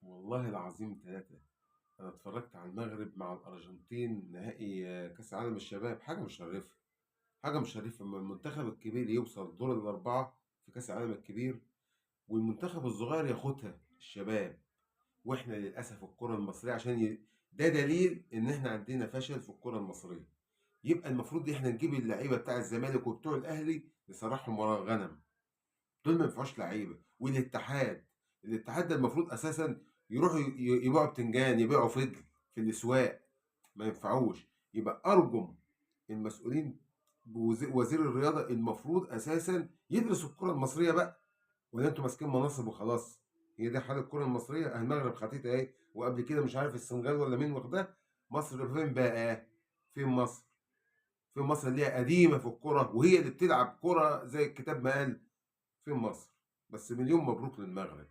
والله العظيم ثلاثة، أنا اتفرجت على المغرب مع الأرجنتين نهائي كأس عالم الشباب، حاجة مشرفة، حاجة مشرفة لما المنتخب الكبير يوصل دور الأربعة في كأس العالم الكبير والمنتخب الصغير ياخدها الشباب. واحنا للأسف الكرة المصرية عشان ده دليل إن احنا عندنا فشل في الكرة المصرية. يبقى المفروض احنا نجيب اللعيبة بتاع الزمالك وبتوع الأهلي نصرحهم ورا الغنم، دول ما ينفعوش لعيبة. والاتحاد، الاتحاد ده المفروض أساسا يروحوا يبيعوا بتنجان، يبيعوا فجل في الأسواق، ما ينفعوش. يبقى أرجو المسؤولين وزير الرياضة المفروض أساسا يدرس الكرة المصرية بقى، ولا انتوا ماسكين مناصب وخلاص؟ هي دي حال الكرة المصرية. المغرب خدتها اهي، وقبل كده مش عارف السنغال ولا مين واخدها. مصر فين بقى؟ فين مصر؟ فين مصر اللي هي قديمة في الكرة وهي اللي بتلعب كرة زي الكتاب ما قال؟ فين مصر؟ بس مليون مبروك للمغرب.